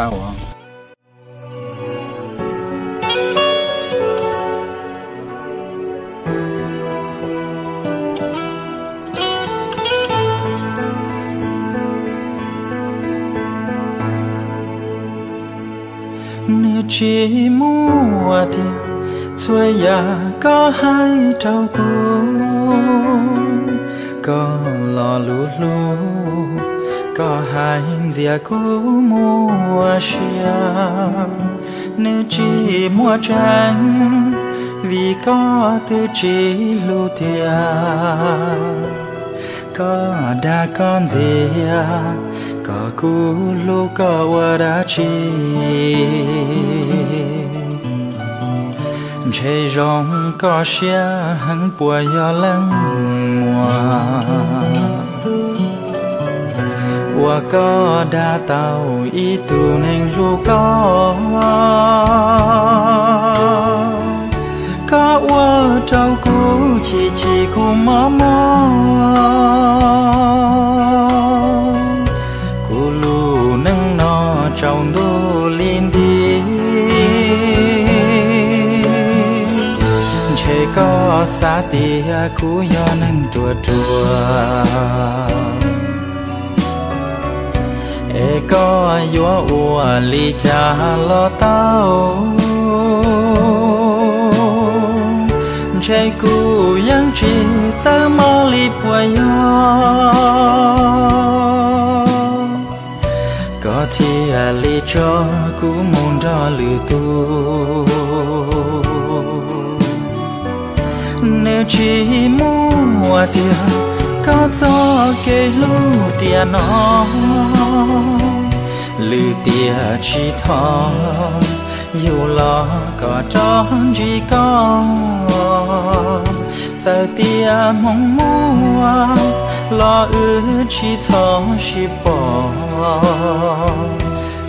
qab uas nws tsis muaj tiag, txhua yam koj hais rau kuv, koj lo lus hlub, koj hais ntxias kuv muaj sia. Nws tsis muaj tseeb, vim koj twb tsis hlub tiag. Koj dag koj ntxias, koj kuv hlub koj ua dab tsi? Ntshe zoo koj siab heev puas yog leej muam uas koj dag tau ib tug neeg hlub koj. Koj ua rau kuv chim chim kuv mob mob. Kuv lub neej no tsaus ntuj li nti. Ntshe koj xav tias kuv yog neeg ruam ruam, es koj yuav ua li cas los tau. Ntshe kuv yeej tsis txawj mob li puas yog, koj thiaj li tso kuv mus nrog lwm tus. Nws tsis muaj tiag, koj txoj kev hlub tiam no, lwm tiam tsis thov, yus los kom rov ntsib koj. Txawm tias hmoov muaj los wb tsis txhob sib pom.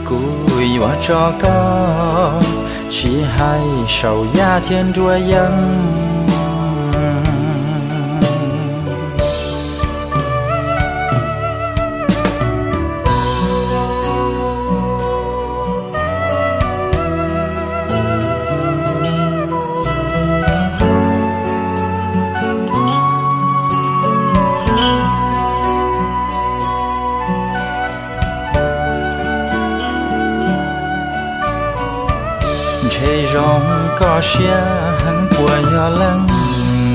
Kuv yuav tso koj, tsis hais saum yaj thiab nruab yeeb. Ntshe zoo koj siab heev puas yog leej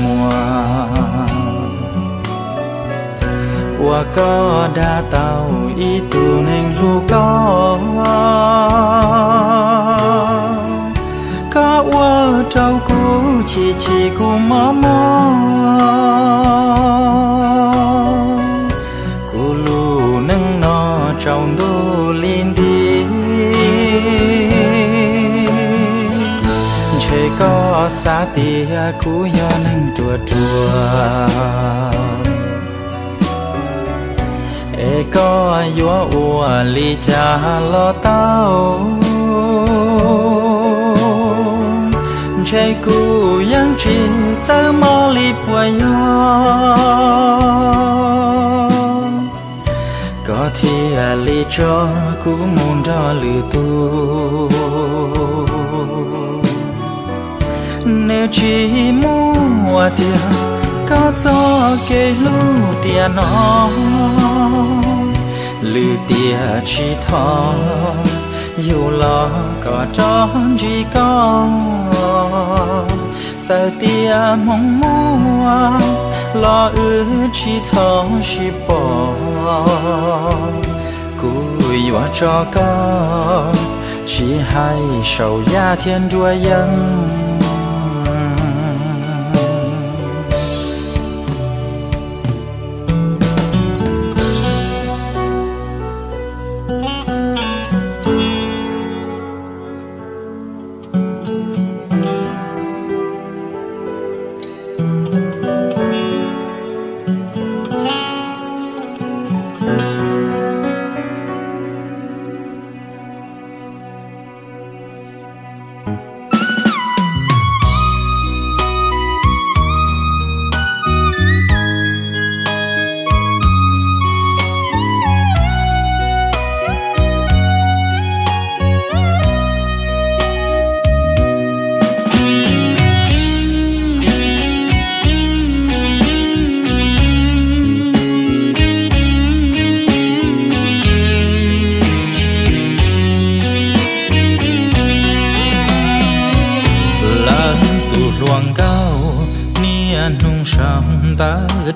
muam uas koj dag tau ib tug neeg hlub koj. Koj ua rau kuv chim chim kuv mob mob. Kuv lub neej no tsaus ntuj li nti. Ntshe koj xav tias kuv yog neeg ruam ruam, es koj yuav ua li cas los tau. Ntshe kuv yeej tsis txawj mob li puas yog, koj thiaj li tso kuv mus nrog lwm tus. Nws tsis muaj tiag, koj txoj kev hlub tiam no, lwm tiam tsis thov, yus los kom rov ntsib koj. Txawm tias hmoov muaj los wb tsis txhob sib pom. Kuv yuav tso koj, tsis hais saum yaj thiab nruab yeeb.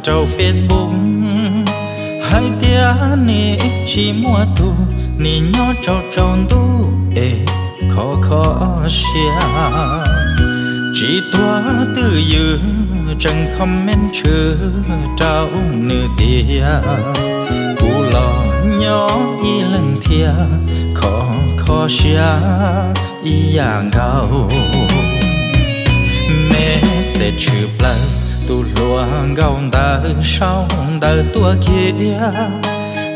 rau Facebook hais tias nws tsis muaj tus, nws nyob tsaus tsaus ntuj es kho kho siab. Tsis tuag twj ywm tseem comment tshwm rau nws tias kuv los nyob ib leeg thiab kho kho siab ib yam nkaus. Message tshwm plaws tus hluas nkauj ntawd sau ntawv tuaj kiag,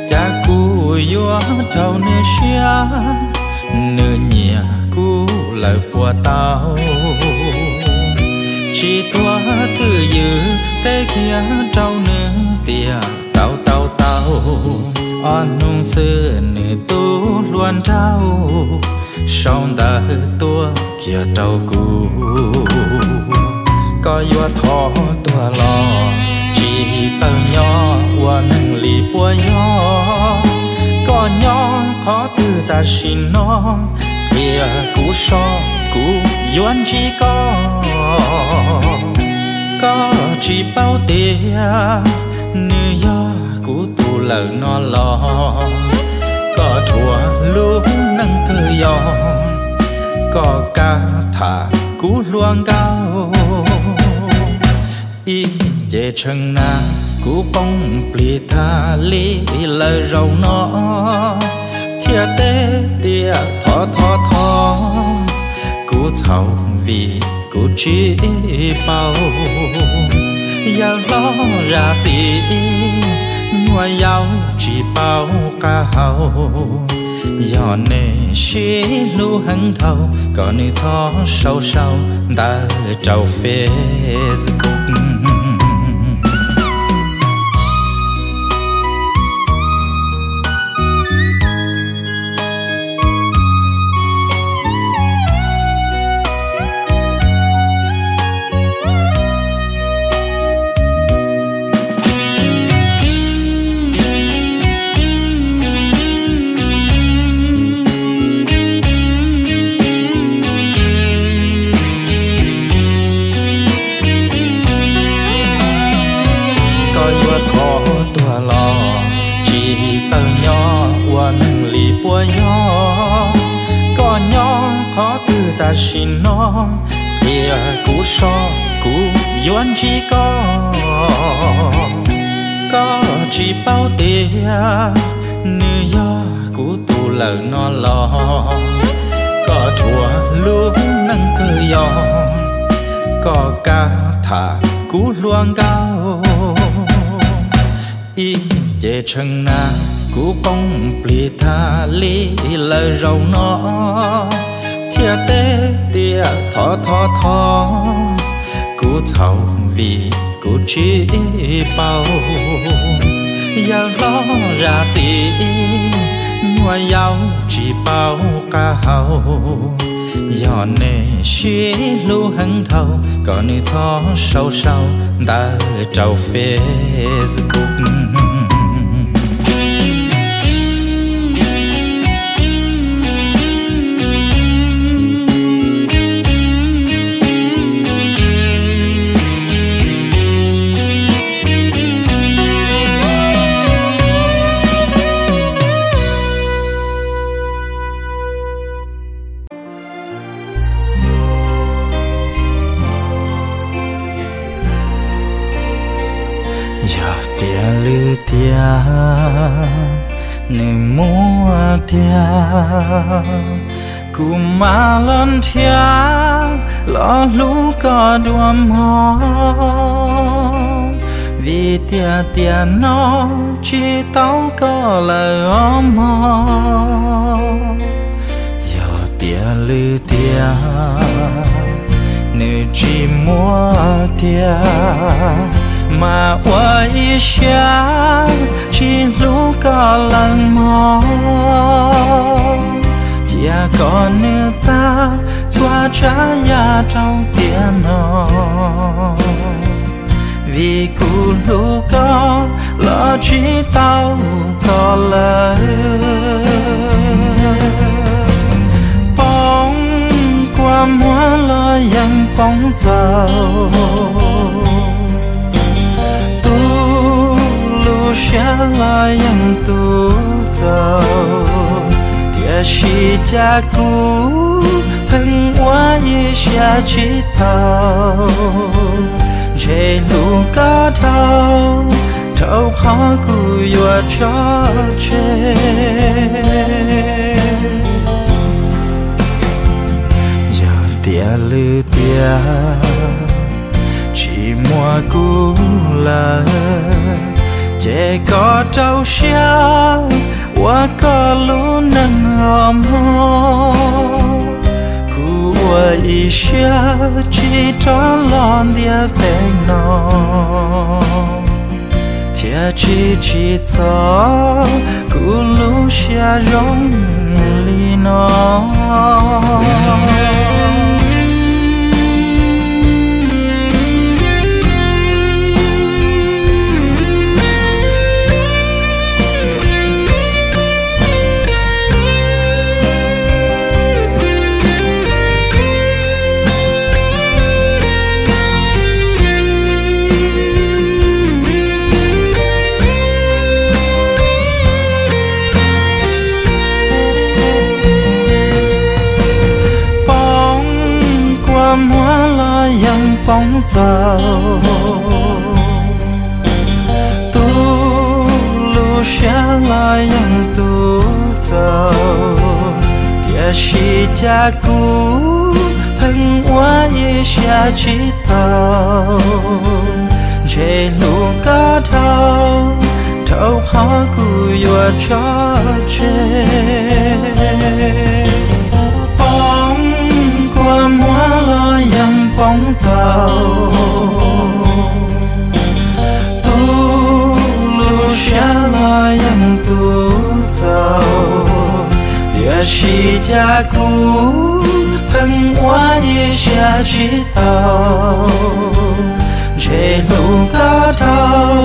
cas kuv yuav raug nws siab, nws nyiam kuv lawm puas tau. Tsis tuag twj ywm teb kiag rau nws tias tau tau tau. Ob hnub xwb nws tus hluas nraug sau ntawv tuaj kiag rau kuv. Koj yuav thov tuag los tsis txawj nyob ua neeg li puas yog? Koj nyob qhov twg tam sim no, qhia kuv soj kuv yuav ntsib koj. Koj tsis paub tias nws yog kuv tus lawm no los? Koj dhuav lub neej kawg yog, koj kav tham kuv hluas nkauj. Ib ce tshee na, kuv poob plig tag li lawm zaum no, thiaj teb tias thov thov thov. Kuv txhaum vim kuv tsis paub, yawg hlob zam txim, nyuam yaus tsis paub qab hau. Yog nej sib hlub heev dhau, kom nws txhob sau sau ntawv rau Facebook. Koj yuav thov tuag los tsis txawj nyob ua neeg li puas yog? Koj nyob qhov twg tam sim no, qhia kuv soj kuv yuav ntsib koj. Koj tsis paub tias nws yog kuv tus lawm no los? Koj dhuav lub neej kawg yog, koj kav tham kuv hluas nkauj. Ib ce tshee na, kuv poob plig tag li lawm zaum no, thiaj teb tias thov thov thov. Kuv txhaum vim kuv tsis paub, yawg hlob zam txim, nyuam yaus tsis paub qab hau. Yog nej sib hlub heev dhau, kom nws txhob sau sau ntawv rau Facebook. Yog tias lwm tiam nws muaj tiag, kuv mam los nrhiav los hlub koj dua mog, vim tiam tiam no tsis tau koj lawm os mog. Yog tias lwm tiam nws tsis muaj tiag, mas ua ib siab tsis hlub koj lawm mog. Cia kom nws tag txhua tsav yam rau tiam no, vim kuv hlub koj los tsis tau koj lawm. Poob kua muag los yeej poob txaus, tus siab los yeej tus txaus, tiam sis cas kuv pheej ua ib siab tsis tau. Ntshe hlub koj dhau, rau qhov kuv yuav tso tseg. Yog tias lwm tiam tsis muaj kuv lawm, ces koj rau siab ua koj lub neej os mog. Kuv ua ib siab tsis rov los ntiaj teb no, thiaj tsis tsim txom kuv lub siab zoo li no. Poob kua muag los yeej poob txaus, tu lub siab los yeej tu txaus, tiam sis cas kuv pheej ua ib siab tsis tau. Ntshe hlub koj dhau, rau qhov kuv yuav tso tseg. Poob kua muag los yeej poob txaus, tu lub siab los yeej tu txaus, tiam sis cas kuv pheej ua ib siab tsis tau. Ntshe hlub koj dhau,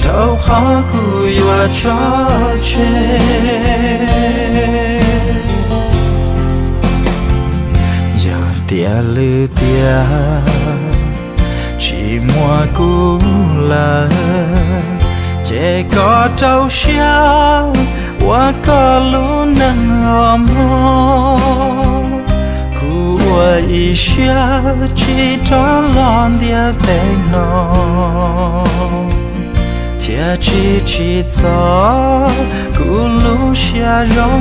rau qhov kuv yuav tso tseg. Yog tias lwm tiam tsis muaj kuv lawm, ces koj rau siab ua koj lub neej os mog. Kuv ua ib siab tsis rov los ntiaj teb no, thiaj tsis tsim txom kuv lub siab zoo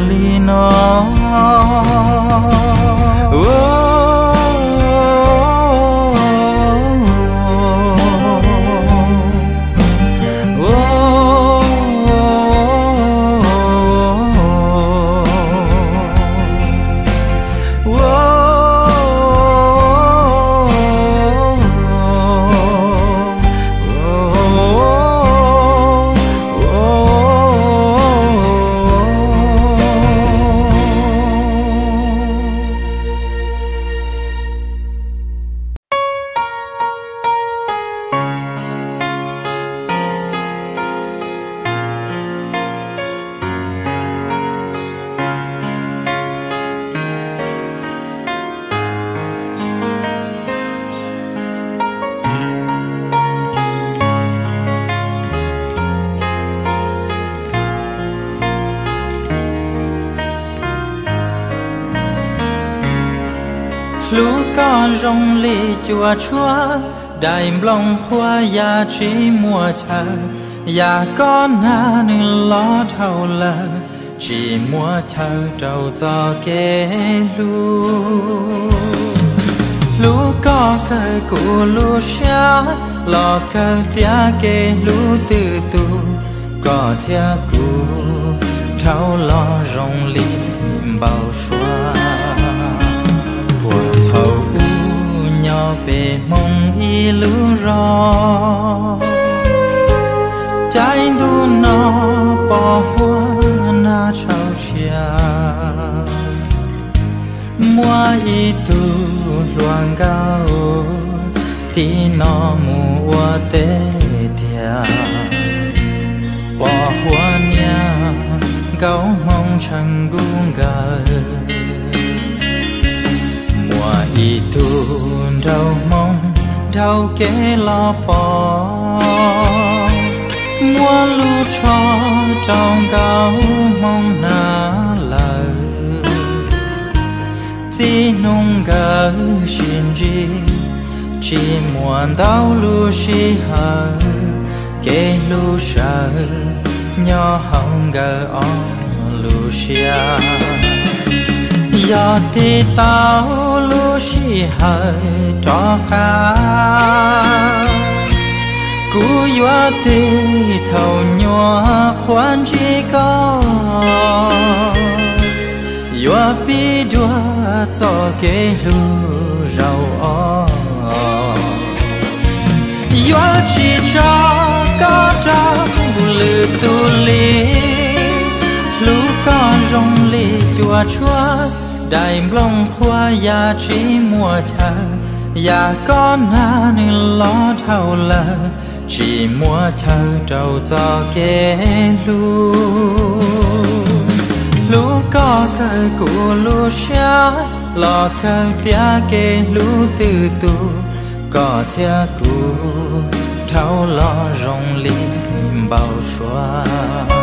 li no. Hlub koj zoo li cua tshuab, daim nplooj qhuav ya tsis muaj chaw, yam koj nag nws los dhau lawm, tsis muaj chaw rau txoj kev hlub. Hlub koj kawg kuv lub siab, los kawg tias kev hlub twb tu, koj thiab kuv dhau los zoo li npau suav. Puag thaum ub nyob peb Hmoob ib lub zos, caij ntuj no pos huab nag tshauv tshia, muaj ib tug hluas nkauj tim no mus ua teb tiag, pos huab niag nkauj Hmoob tsheej nkuj nkaws. Muaj ib tug nraug Hmoob dhau kev los pom, Muab lub tsho rau nkauj Hmoob na lawm, txij hnub nkawd sib ntsib, tsis muaj ntau lub sij hawm, kev hlub sawv nyob hauv nkawd ob lub siab. Yog tig tau lub sij hawm rov qab, kuv yuav tig thaum nyuam qhuav ntsib koj, yuav pib dua txoj kev hlub zaum ob. Yuav tsis tso koj rau lwm tus li, hlub koj zoo li cua tshuab, daim nplooj qhuav ya tsis muaj chaw, yam koj nag nws los dhau lawm, tsis muaj chaw rau txoj kev hlub. Hlub koj kawg kuv lub siab, los kawg tias kev hlub twg tus, koj thiab kuv dhau los zoo li npau suav.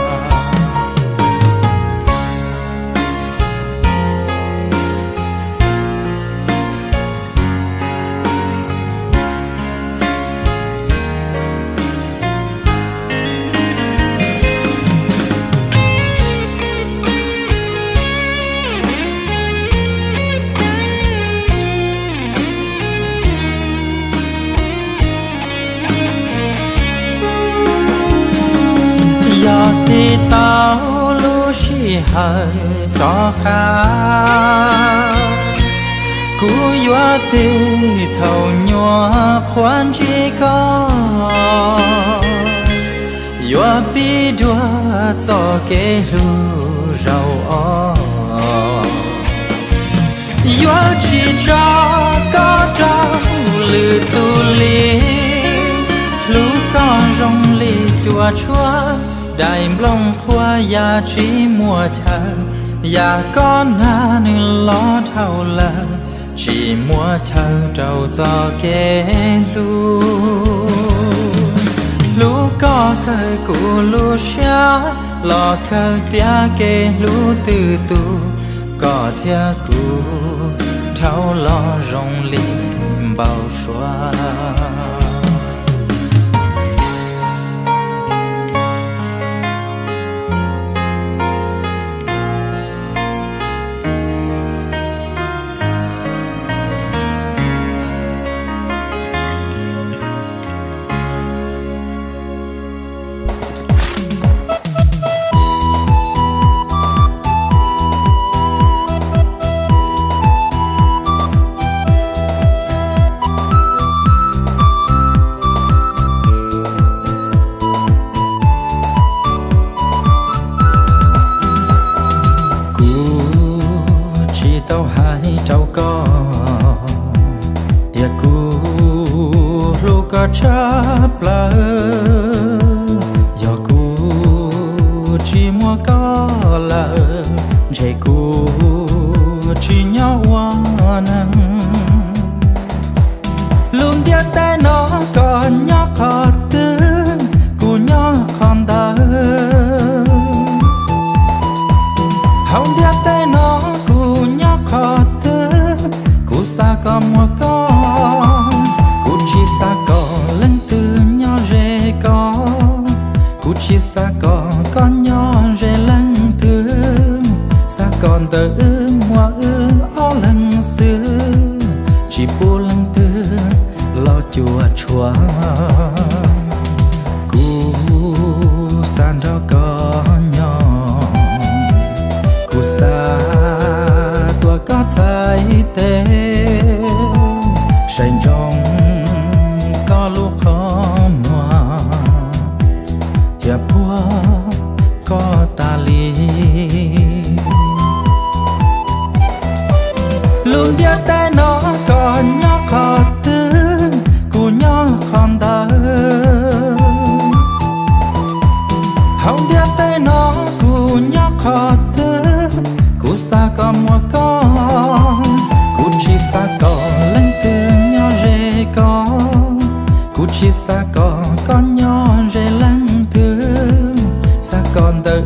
Yog tig tau lub sij hawm rov qab, kuv yuav tig thaum nyuam qhuav ntsib koj, yuav pib dua txoj kev hlub zaum ob. Yuav tsis tso koj rau lwm tus li, hlub koj zoo li cua tshuab, daim nplooj qhuav ya tsis muaj chaw, yam koj nag nws los dhau lawm, tsis muaj chaw rau txoj kev hlub. Hlub koj kawg kuv lub siab, los kawg tias kev hlub twg tus, koj thiab kuv dhau los zoo li npau suav. Kuv tsis tau hais rau koj tias kuv hlub koj tshaj plaws. Yog kuv tsis muaj koj lawm, ntshe kuv tsis nyob ua neeg. Lub ntiaj teb no koj nyob qhov twg, kuv nyob qhov ntawd. Hauv ntiaj teb no kuv nyob qhov twg, kuv xav kom muaj koj. Kuv tsis xav kom leej twg nyob ze koj, kuv tsis xav kom koj nyob ze leej twg. Xav kom ntawm wb muaj wb ob leeg xwb, tsis pub leej twg los cuam tshuam. Kuv xav nrog koj nyob, kuv xav tuav koj txhais tes, saib ntsoov koj lub qhov muag thiab puag koj tas li. Lub ntiaj teb no koj nyob qhov twg, kuv nyob qhov ntawd. Hauv ntiaj teb no kuv nyob qhov twg, kuv xav kom muaj koj. Kuv tsis xav kom leej twg nyob ze koj, kuv tsis xav kom koj nyob ze leej twg.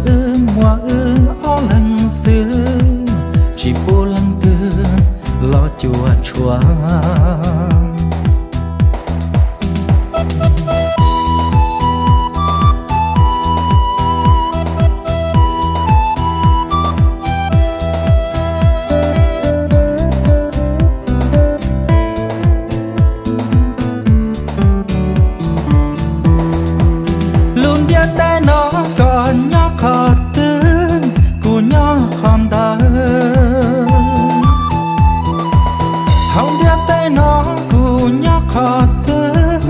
Wb muaj wb ob leeg xwb, tsis pub leej twg los cuam tshuam. Lub ntiaj teb no koj nyob qhov twg, kuv nyob qhov ntawd. Hauv ntiaj teb no kuv nyob qhov twg,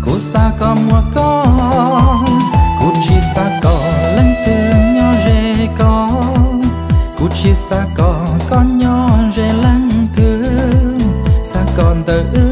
kuv xav kom muaj koj, kuv tsis xav kom leej twg nyob ze koj, kuv tsis xav kom koj nyob ze leej twg, xav kom ntawm